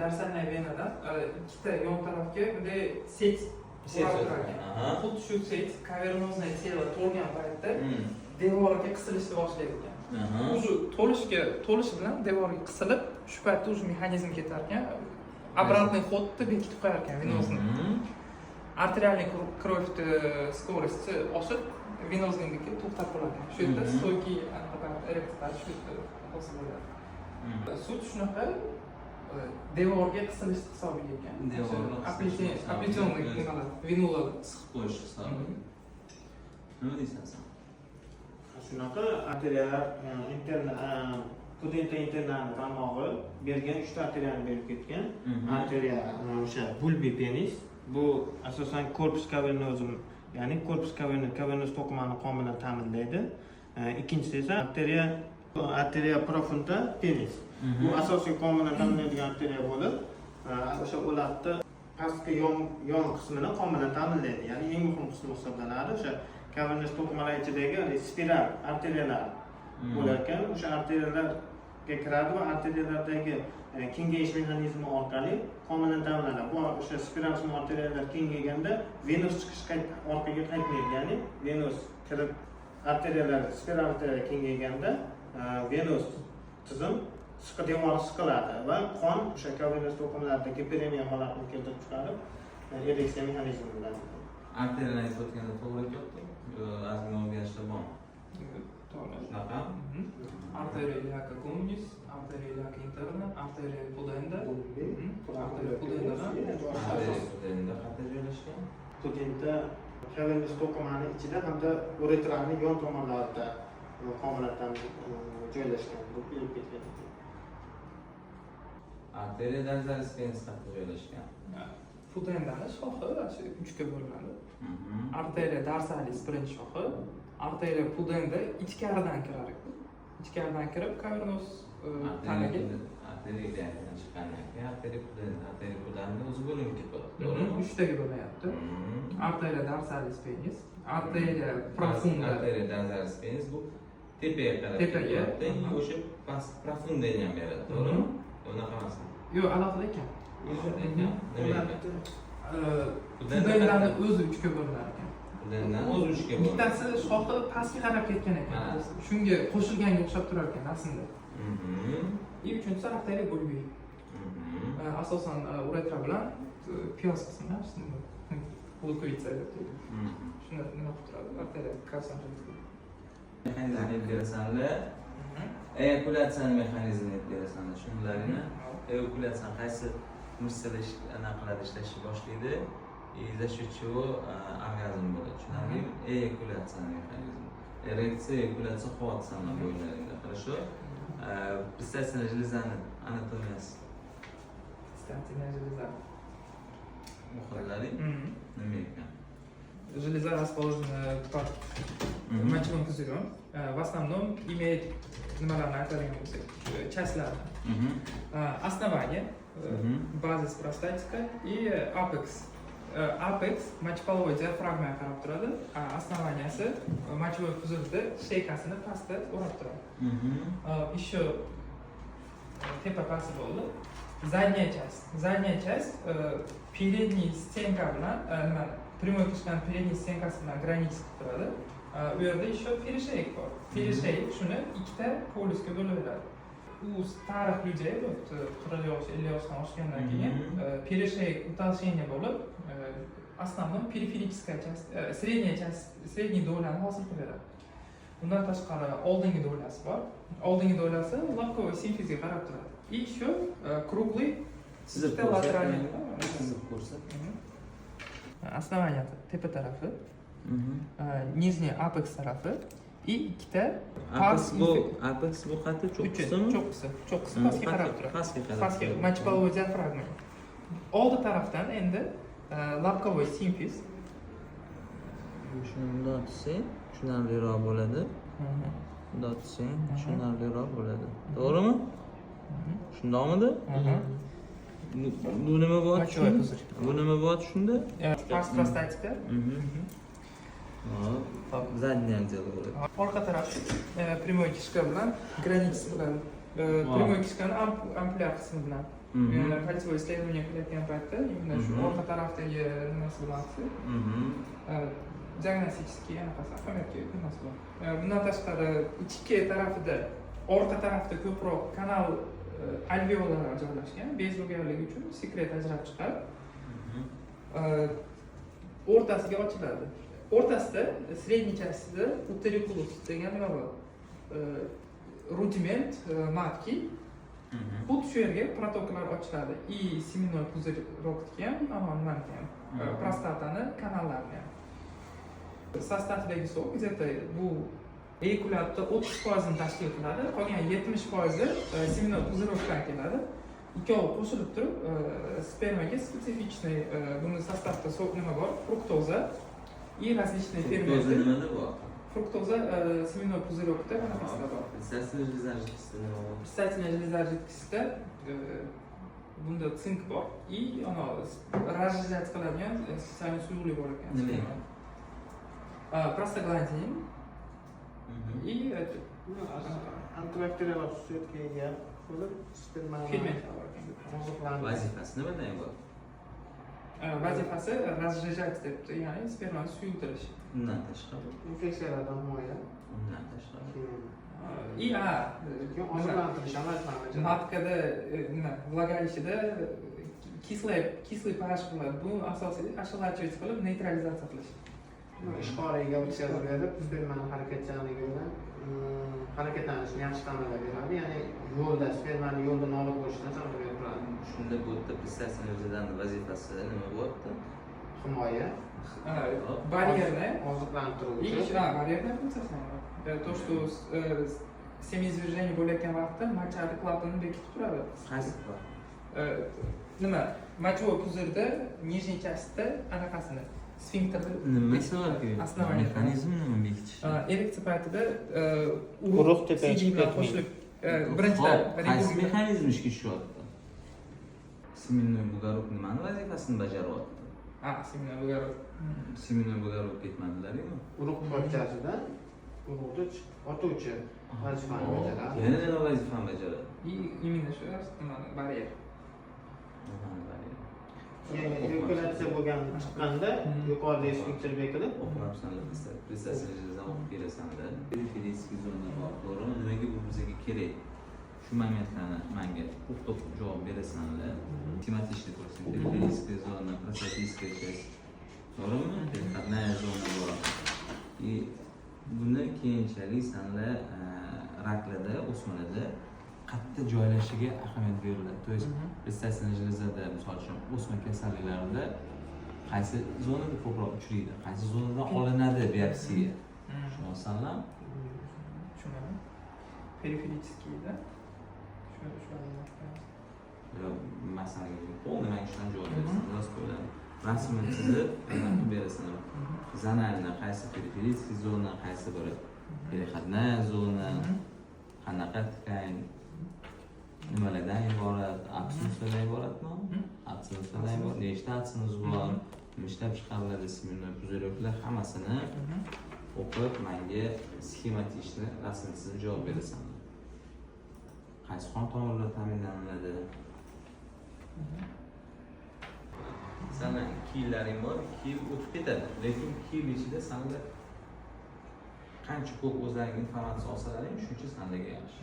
Дорсальная venadan ikkita yon tarafga bunday сеть Сеть o'rab turar ekan. Xuddi shu сеть кавернозное тело to'lgan paytda devorga qisilishni boshlaydi ekan. Уже to'lishga, to'lishi bilan devorga qisilib, shu paytda уже mexanizm ketar ekan. Обратный ход ni bekitib qo'yar ekan венозный. Артериальный кровь скорости oshib, венозный niki to'xtab qoladi. Shu yerda стойкий anaqa ereksiya shu yerda hosil bo'ladi. Суть shunaqa, devorga qisilish hisobiga ekan. Devorga qisilish hisobiga. Оплетенный nimalar, venulalar. Siqib qo'yish hisobiga. Nima deysan sen? Shunaqa arteriyalar interna, pudenda internani tarmog'i bergan, uchta arteriyani berib ketgan. Arteriya o'sha bulbi penis, bu asosan corpus cavernosum, ya'ni corpus kavernoz to'qimani qon bilan ta'minlaydi. Ikkinchisi esa arteriya profunda penis, bu asosiy qon bilan ta'minlaydigan arteriya bo'lib, o'sha o'latni pastki yon qismini qon bilan ta'minlaydi, ya'ni eng muhim qismi hisoblanadi. O'sha kavernoz to'qimalar ichidagi haligi spiral arteriyalar bo'lar ekan, o'sha arteriyalarga kiradi va arteriyalardagi kengayish mexanizmi orqali qon bilan ta'minlanadi. Bu o'sha spiral arteriyalar kengayganda venoz chiqish orqaga qaytmaydi, ya'ni venoz kirib, arteriyalar, spiral arteriyalar kengayganda venoz tizim devori siqiladi va qon o'sha kavernoz to'qimalarida giperemiya holatini keltirib chiqarib, ereksiya mexanizmi bilan. Arteriyani aytib o'tganda to'g'ri aytyapti. Ozgina o'zgarishlar bormi? To'g'ri. Shunaqa. Arteriya iliaca communis, arteriya iliaca interna, arteriya pudenda. Arteriya pudenda. Arteriya pudenda qayerda joylashgan? Pudenda kavernoz to'qimani ichida hamda uretrani yon tomonlarida qon bilan joylashgan deb bilib ketgan. Arteriya dorsalis penis qayerda joylashgan? Pudendani shoxi shu uchga bo'linadi. Arteriya dorsalis birinchi shoxi, arteriya pudenda ichkaridan kirar ekan. Ichkaridan kirib kavernoz tanaga. Arteriya iliakadan chiqqandan keyin arteriya pudenda, arteriya pudenda o'zi bo'linib ketyapti, to'g'rimi? Uchtaga bo'lyapti. Arteriya dorsalis penis, arteriya profunda. Arteriya dorsalis penis bu tepaga qarab Tepaga. ketyapti, o'sha past profundani ham beradi, to'g'rimi? Unaqa emasmi? Yo'q, alohida ekan. Alohida ekan. Nima ekan? Pudendani o'zi uchga bo'linar ekan. Pudendan o'zi uchga bo'linadi. Bittasi shoxi pastga qarab ketgan ekan. Shunga qo'shilganga o'xshab turar ekan rasmda. И uchinchisi arteriya bulbi. Asosan uretra bilan piyoz qismini, луковица deb deydi. Shuni nima qilib turadi? Arteriya kalsium. Mexanizmini aytib berasanlar. Eyakulyatsiyani mexanizmini aytib berasanlar. Tushundilaringmi? Eyakulyatsiyani qaysi мышца lar anaqa qiladi, ishlashni boshlaydi и за счет чего orgazm bo'ladi. Tushunarlimi? Eyakulyatsiyani mexanizmi. Ereksiya, eyakulyatsiya qilyapsanlar bo'yinlaringda. Хорошо? Предстательная железа ni anatomiyasi. Предстательная железа. O'qidilaring? Nima ekan? Железа расположена под мочевым пузырем. В основном имеет, nimalarni aytadigan bo'lsak, часть larni. Основание, базис простатика и apex. Apex мочеполовой diafragmaga qarab turadi, а основания si мочевой пузырь da шейка sini pastda o'rab turadi. Еще tepa pasti bo'ldi. Задняя часть. Задняя часть передний стенка bilan, nima, прямой кишка ni передний стенка si bilan граница qilib turadi. U yerda еще перешеек bor. Перешеек shuni ikkita полюс ga bo'lib beradi. У старых людей, вот 40 yosh, 50 yoshdan oshgandan keyin перешеек утолщение bo'lib, основном периферическая часть, средняя часть, средний доля ni hosil qilib beradi. Undan tashqari oldingi доля si bor. Oldingi доля si лобковый simfizga qarab turadi. И еще круглый Chizib ikkita ko'rsat. Laterальный. Chizib ko'rsat. Основание tepa tarafi, нижний apex tarafi и ikkita Apex bu, apex bu qayerda, cho'qqisimi? Cho'qqisi, cho'qqisi pastga qarab turadi. Pastga qarab. Pastga, мочеполовой diafragma. Oldi tarafdan endi лобковой simfiz. Shuni bundoq tutsang tushunarliroq bo'ladi. Bundoq tutsang tushunarliroq bo'ladi. To'g'rimi? Shundoqmidi? Bu nima bo'lyapti Мочевой shunda? Пузырь. Bu nima bo'lyapti shunda? Pars prostatika. Hop, задний отдел bo'ladi. Orqa taraf прямой кишка bilan граница bilan, прямой кишка ni ampulyar qismi bilan. Пальцевой исследование qilayotgan paytda именно shu orqa tarafdagi nimasi bilan qilsak, диагностический anaqasi ahamiyatga nimasi bor. Bundan tashqari, ichki tarafida, orqa tarafda ko'proq kanal, alveolalar joylashgan, bez bo'lganligi uchun sekret ajrab chiqadi. O'rtasiga ochiladi. O'rtasida, средний частida utriculus degan nima bor. Рудимент матки. Xuddi shu yerga протокlar ochiladi. И семенной пузырь niki ham, nimaniki ham, prostatani kanallarini ham. Состав idagi сок где-то bu eyakulyatda 30%ni tashkil qiladi, qolgan 70%i семенной пузырек dan keladi. Ikkovi qo'shilib turib, spermaga специфичный, buni состав da сок nima bor? Fruktoza и различные Fruktoza ферменты. Nimada bor? Fruktoza семенной пузырек da, anaqasida bor. Предстательная железа жидкости nima bor? Предстательная железа жидкость da bunda sink bor и ana разжижать qiladigan специальный suyuqlik bor ekan. Nima? Prostaglandin и это, Antibakterial xususiyatga ega bo'lib, spermani fermentlar bor ekan. oziqlantirish. Vazifasi nimadan iborat? Vazifasi разжижать debdi, ya'ni spermani suyultirish. Undan tashqari? Infeksiyalardan himoya. Undan tashqari? Keyin И a keyin oziqlantirish ham bajaradi. Матка da, nima, влагалище da кислый pH qiladi. Bu asosiy ощелачивать qilib, neytralizatsiya qilish. Ishqoriga o'tkazib berib, spermani harakatchanligi bilan harakatlanishini yaxshi ta'minlab beradi, ya'ni yo'lda spermani yo'lda nobud bo'lishidan saqlab berib turadi. Shunda bu yerda предстательная железа ni vazifasi nima bo'lyapti? Himoya. Барьерная и Oziqlantiruvchi. Барьерная funksiyasi ham bor. То, что семяизвержение bo'layotgan vaqtda моча ni klapanini bekitib turadi. Qaysi bor? Nima, мочевой пузырь da нижней часть da anaqasini, sfinkterni. Nima sababga? Основание. Mexanizm nima bekitish? Ereksiya paytida Urug' tepaga siydik chiqib bilan ketmaydi. qo'shilib, birinchidan Hop, qaysi mexanizm ishga tushyapti? Семенной бугорок nimani vazifasini bajaryapti? Ha, семенной бугорок. Семенной бугорок ketmadilaringmi? Urug' pokchasidan urug'ni otuvchi vazifani bajaradi. Yana nima vazifani bajaradi? И именно shu nimani, baryer. Nimani bajaradi? Ya'ni eyakulyatsiya bo'lgan chiqqanda yuqoridagi sfinkter bekilib. O'qimabsanlar, предстательная железа ni o'qib kelasanlar. Периферический zona bor, to'g'rimi? Nimaga bu bizga kerak? Shu momentlarni manga o'qib o'qib javob berasanlar. Тематичный ko'rsin. Периферическая зона, простатическая часть, to'g'rimi? Переходная зона bor. И buni keyinchalik sanlar raklarda, o'smalarda qayerda joylashishiga ahamiyat beriladi. То есть предстательная железа da, misol uchun, o'sma kasalliklarida qaysi zonada ko'proq uchraydi, qaysi zonadan olinadi biopsiya, tushunyapsanlar? Tushunaman. Периферический da shu. Masalan, полный manga shunaqa javob berasan, yozib qo'yiladi, rasmini chizib anaqa qilib berasan. Зонально qaysi периферический zona, qaysi biri переходная zona, qanaqa ткань, nimalardan iborat, ацинус lardan iboratmi? Ацинус lardan iborat, nechta ацинус bor, nima ishlab chiqariladi, семенной пузырек lar, hammasini o'qib, manga схематичный rasm chizib javob berasan. Qaysi qon tomirlar ta'minlanadi? Sani 2 yillaring bor, 2 yil o'tib ketadi, lekin 2 yil ichida sanda qancha ko'p o'zlaring informatsiya olsalaring, shuncha sandaga yaxshi.